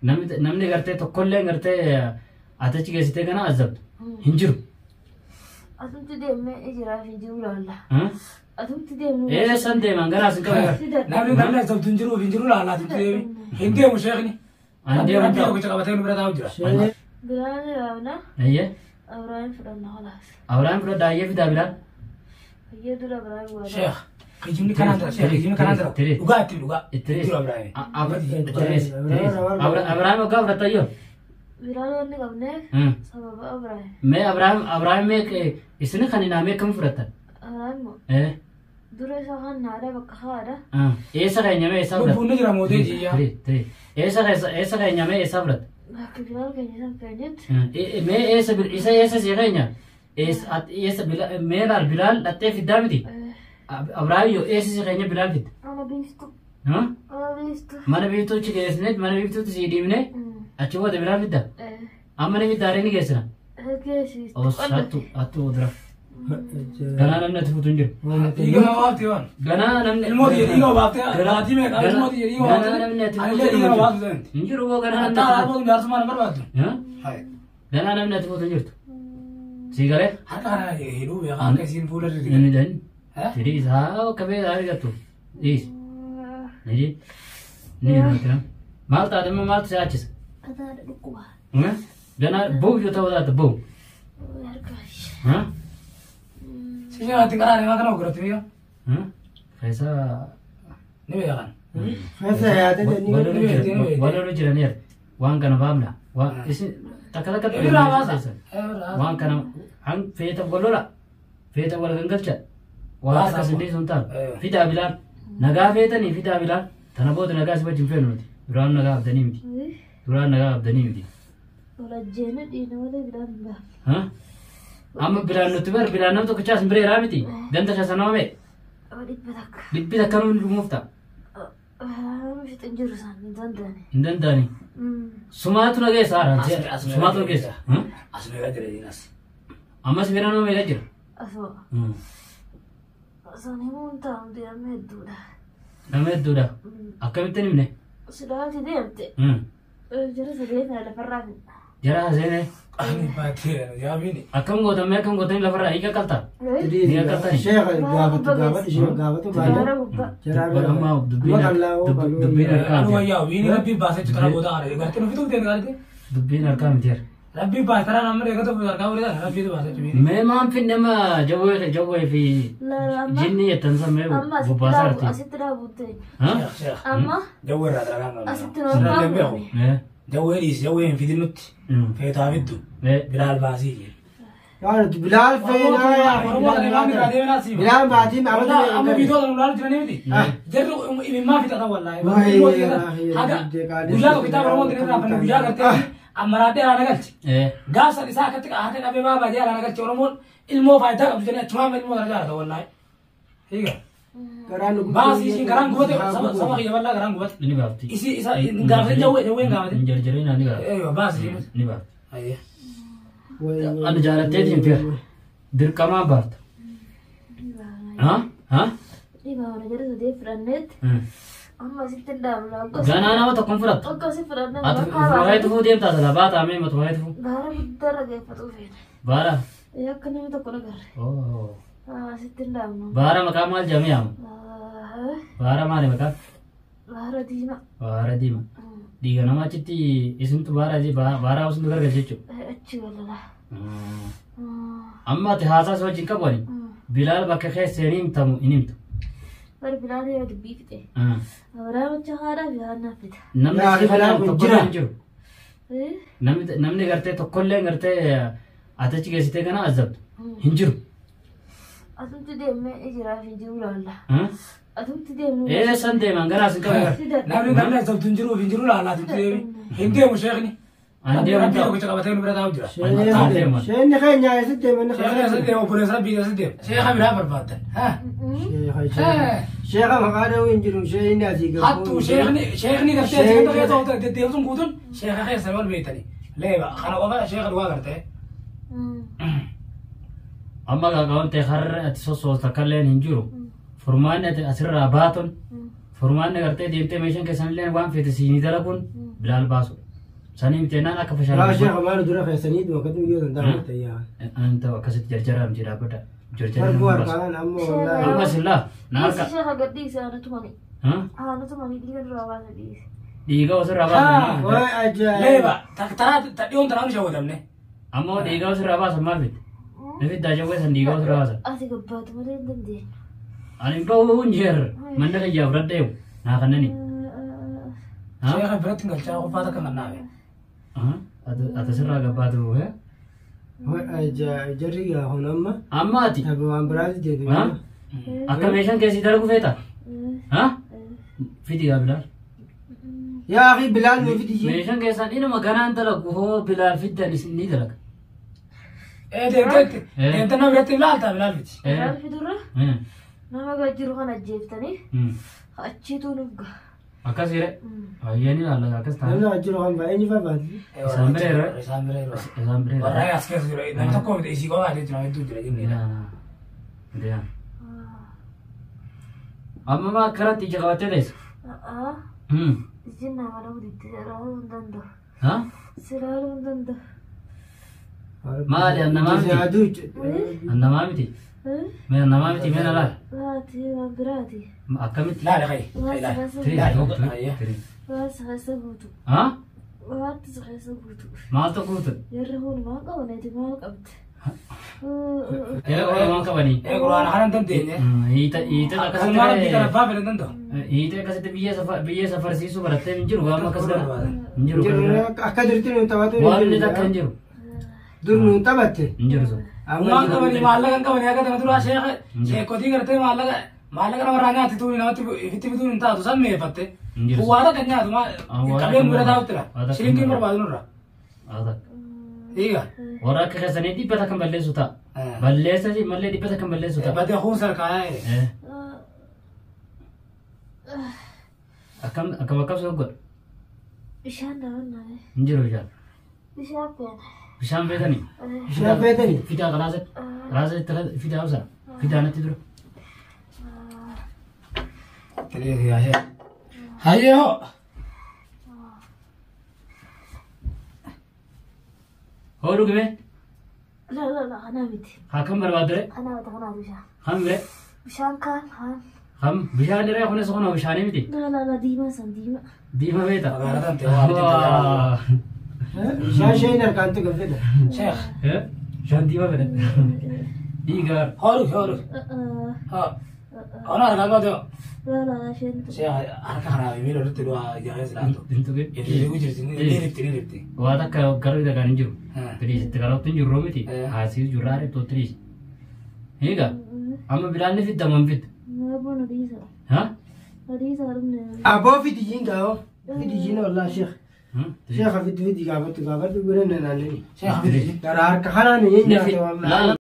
Namni gartee tokkollee gartee ati achi geessitee kana azabtu hin jiru. Atumti deemnee jiraaf hin jiru laalla. Atumti deemnee. Eessan deeman ganaas hin qabu. Namni namni azabtu hin jiru hin jiru laalla atumti deemi. Hin deemu sheekni. An deemu Rabbii ta'u. tokkicha qabatee nu bira taa'u jira. Bilaan yaabna. Ayyee. Abiraayim fudhanna holaas. Abiraayim fudhadha ayyee fidaa bilaan. Ayyee dura Abiraayim waa. Sheekh kijibni kanaan dura sheekh kijibni kanaan dura Tiri. dhugaa itti dhugaa. Itti Jiru Abiraayim. Abiraayim waggaa fudhattayyoo. Bilaan wanni qabneef sababa Abiraayim. Mee Abiraayim Abiraayim mee isin kan inaamee akkam fudhattan? Abiraayim moo dura isa kan haadha bakka haadha. Eessa keenyamee eessa fudhatta? Lubbuun ni jira mootii jiyyaa. Eessa eessa keenyamee eessa fudhatta? Bakka Bilaal keenya san keenyatti. Mee eessa isa eessa si keenya? Eessa mee laal Bilaal dhattee fiddaa miti? Abiraayim yoo eessa si keenya Bilaal fidda? Mana biiftuu. Mana biiftuu. Mana biiftuu achi geessine mana biiftuutti sii dhiibne achi booda Bilaal fidda? Amma ni fiddaaree ni geessina. Geessisti. Hattu hattu dura. Ganaa namni ati fuutu hin jiru. Dhiiga nama baafti waan. Ganaa namni. Ilmoo xiyya dhiiga baaftee laatii meeqa ilmoo xiyya dhiiga Ganaa baaftee. namni ati Anillee fuutu dhiiga hin jiru. baaftu sanatti. Hin jiru boo ganaa namni Hattaa ati alaaboo jaarsummaa na barbaaddu. fuutu. Ganaa namni ati fuutu hin jirtu. Sii galee? Harka kana hidhuu beekaa akka isiin fuula irra Inni dan. Tirii isaa akka beekaa argattu. Dhiis. Ni ni ni Maal taate immoo maaltu si achisa? Kataadha dhukkuba. Ganaa buu yoo ta'u taate buu. Harkaa. Si nyaatti karaa deemaa kana ogurratti biyya. Keessa Ni beekan. Keessa yaadate ni walolu jiraniir waan kana baafna. Waan isin takka takka Irraa baasa. waan kana han feeta wal lola feeta wal gangalcha waan akkas illee sun taatu fidaa bilaan nagaa feetanii fidaa bilaan tana booda nagaa si wajjin feenu nuti duraan nagaa abdanii miti duraan nagaa abdanii miti. Walajjeena dhiina malee bilaan hin baafne. Amma bilaan nuti bar bilaan nama tokkichaas hin bireeraa miti ganda keessanoo mee Dhibba takka. dhibbi takka nuun dhumuuf ta'a Nama fixin jiru isaan hin danda'ani. hin danda'ani. Sumaatu na geessa haara sumaatu na geessa. As meeqa jira diinas. Ammas bira nama meeqa jira? Asoo. Isaan himuun taa'u nama hedduudha. Nama hedduudha. Akkamittiin himne? Sidaati deemte. Jara sadee kana lafarraa fidha. Jara haseenee. Ani baatee yaabini. Akkam gootamee akkam gootanii lafarraa hiika qaltaa? Ni qaqqabtani? Sheekha gaafatu gaafatu ishee gaafatu Jara baay'ee. gubbaa. Amma dubbiin dubbiin harkaa Anu miti. wayyaa wiini rabbii baasee tara booda kana gartee nu fituuf deemte gartee. Dubbiin harkaa miti. Rabbii baasee tara namni eegatu harkaa fuudhee rabbii baasee wiini. Mee maan finne ma jawwee jawwee fi jinni jettan san mee Amma bobbaasaa jirti. asitti dhaabuutte. Sheekh Amma jawwee irraa dalagaa qabna. asitti Sirra normaa beeku. goone. Jawwee dhiisi jawwee hin fidin nutti. Feetaa fiddu. Bilaal baasii jee. Yaa Bilaal feenaa yaa Bilaal maatiin Amma amata viidiyoo kana ilaalu jiranii miti. Jarri imimmaa fixatan wallaahi. Haga guyyaa tokko kitaaba Oromoo irraa fanne guyyaa gartee ammaraadhee alaana galche. Gaafsan isaa akkatti harka qabee baabaa jee alaana galche Oromoon ilmoo faayidaa qabdu jedhanii achumaan ilmoo kana jaalata wallaahi. Hiika. Baasii isiin garaan gubate saba kiyya bal'aa garaan gubate. Ni baafti. Isii isa gaafate jawwee jawween gaafate. Hin jarjarina ni gaafate. Eeyyoo baasii isiin. Ni baafti. Ani jaalatteetiin fira. Dirqamaa baafta. Dhibaana jara sadee fudhanneetti. Amma asitti hin dhaabna. Ganaa nama tokkoon fudhattu. Akka asii fudhannee Ati maqaa tufuu deemtaa sana baataa mee matu waa'ee tufuu. Baara guddaarra geeffatuu feena. Baara. Akka namni tokko nagarre. Asitti hin dhaabnu. Baara maqaa maal jedhamee yaama? Baara maali maqaa? Baara diimaa. Baara diimaa. Dhiiga nama achitti isintu baara baara isintu gargalche jechuudha. Achi galala. Amma ati haasaa si wajjin qabu ani Bilaal bakka keessa hin himtamu hin himtu. Bari Bilaal yoo dubbii fixe. Abiraam achi haadhaa fi haadhaa fida. Namni Yaa si Bilaal fayyadamu kun tokkollee jira. hin jiru. Namni gartee tokkollee gartee ati achi geessitee kana azabtu hin jiru. Atumti deemnee jiraaf hin jiru laalla. Atumti deemnee. Eessan deeman ganaas hin qabu. Namni namni azabtu hin jiru hin jiru laalla atumti deemi. Hin deemu sheekni. An deemu Rabbii ta'u. tokkicha qabatee nu bira taa'u jira. Sheenni keenya eessatti deemanni Sheekni asitti deema obboleessa rabbii asitti deema. Sheeka biraa barbaaddan. Sheekha maqaa dhahuu hin jiru sheenni asii gahu. Hattuu sheekni sheekni gartee sheekni keessa ooltan deddeebisuun guutuun sheeka keessa wal beektani. Leeba kana qofa sheeka dhugaa gartee. Amma gaagawan ta'e har'a ati sossoosta kalleen hin jiru. Furmaanni ati asirraa baatun furmaanni gartee deemtee meeshaan keessanillee waan feete siinii dalaguun Bilaal baasu. Sanii miti jennaan akka Yaa fashalamu. sheekha maal dura keessanii dhuma akkamitti yoo danda'amu ta'e. Anta akkasitti jarjaraa miti dhaabbata. Jarjarri Darbuu nama baasa. harkaan ammoo wallaahi. Amma sillaa na harka. Dhiisi sheekha gad dhiisi haana tumanii. Ha? Haana tumanii dhiiga duraa baasa dhiisi. Dhiiga osirraa baasan. Waay ajaa'iba. Leeba taraa dhiyoon tanaan shawwadamne. Ammoo dhiiga osirraa baasan maal fidde? Ni fiddaa jawwee san dhiiga osirraa baasan. Ati gabbaatu malee hin dandeenyu. Ani bahu hin jeer manna kiyyaaf raddeewu naa kannani. Ha? Sheekha biratti galchaa qofaa takka mannaabe. Ati sirraa gabbaatu. Waay ajaa'iba jarri gaa kun amma Amma ati tapha waan biraatti deebi'e. Ha? Akka meeshaan keessi dalagu feeta? Ha? Fidi gaa Bilaal. Yaa akhi Bilaal nu fidi. Meeshaan keessaan inuma ganaan dalagu hoo Bilaal fiddan isin ni dalaga. Deemtee deemtee nama biratti ilaalta Bilaal miti. Bilaal fidurra nama gad jiru kana ajjeeftanii achiitu nuuf gaha. Akkas jire. Ayyee ni ilaalla akkas ta'a. Namni jiru kan baay'ee ni fafaati. Isaan bira irra. Isaan bira irra. Isaan bira irra. Warra as keessa jiru namni tokko miti isii qofaa jira hedduu jira jennee. Deemaa. Amma maa akkanatti ija qabattee teessa? Ijji nama nama diddi silaaluu hin danda'u. Ha? Silaaluu hin danda'u. Maali annamaa miti? Aduu. Annamaa miti? Mee annamaa miti mee na laal? Laati waan biraati. Akkamitti? Laali kai. Waan si Laali. keessa Tiri, Laali. tiri. waan si keessa guutu. Ha? Waan si keessa guutu. Maaltu guutu? Jarri kun maal qabaneeti maal qabdi? Yeroo qofa maal qabanii? Quraana kana hin dandeenye. Hiita hiita Akkasumaan rabbii kana akkasitti abbaa fedhan danda'u. hiita akkasitti biyya safarsiisuu barattee hin jiru waan akkas kana hin jiru akkas kana. Akka durti nuun taphatu. Waan inni takka hin jiru Dur nuun taphatte. hin jiru sun. Waan qabanii maallaqa hin qabanii akka tana duraa sheekha sheekotii gartee maallaqa maallaqa namarraa nyaatti tuuni namatti ifitti bituun hin taatu san mi'eeffatte. Hin jiru. Waa takka nyaatu qabeen bira taa'utti Waa takka shilinkii barbaadu nurra. Haa takka. Dhiiga. Warra akka keessanii dhibba takka balleessu ta'a. Balleessa mallee dhibba takka balleessu ta'a. Badee kuun sarkaa. Akkam akkam akkam si godha? Bishaan nama naame. Hin jiru bishaan. Bishaan feena. Bishaan feetanii? Bishaan feetanii? Fidaa qalaasatti. Qalaasatti fidaa obsa. Fidaa natti dura. Hayyee hoo. Hoo dhugime? La la la kanaa miti. Haa kam barbaadure? Kanaa miti kanaa bishaan. Kam bire? Bishaan kaan kaan. Kam bishaan irraa kunis kunoo bishaanii miti. La la la diimaa san diimaa. Diima feeta. Magaalaa tan ta'e waa Waa. Bishaan sheen harkaan tuqa fedha. Sheekh. Bishaan diimaa fedha. Dhiigaa. Hoo dhugi hoo dhugi. Hoo. Ona harkaa qabate hoo. La la la sheen. Sheekh harka kanaa miila walitti du'a ijaaree silaatu. Hin tuqin. Inni jirti ni rifti ni rifti. Waa takka garuu dhagaan hin jiru. Tiriis itti garootti hin jirru miti. Haasii jirraa reettoo tiriis. Hiika. Amma bilaan ni fidda moo hin fidda? Naaboo na dhiisa. Ha? Na dhiisa harumne. Aboo fidiyyiin gaa'oo. Fidiyyiin wallaahi sheekh. Sheekha fidi fidi gaafatu gaafatu bira na naannani. Sheekh fidi. Gara harka kanaan hin nyaata wallaahi.